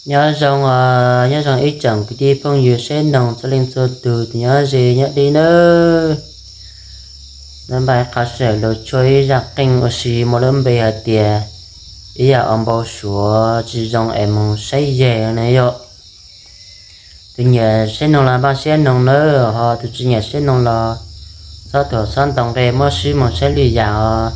Nyob zoo os, nyob zoo ib tsoom kwv tij phooj ywg saib noog txhua leej txhua tus, tus nyob ze nyob deb nawb. Nov npaj qhov sawm los tshua ib zaj qeej ua si muaj lub npe hais tias ib yam uas npau suav tsis zoo es mus saib yeg na yom. Tus nyiam saib noog los npaj siab noog nawb, ho tus tsis nyiam saib noog los txhob thuam txhob ntaus nqe, muab swb mus saib lwm yam os.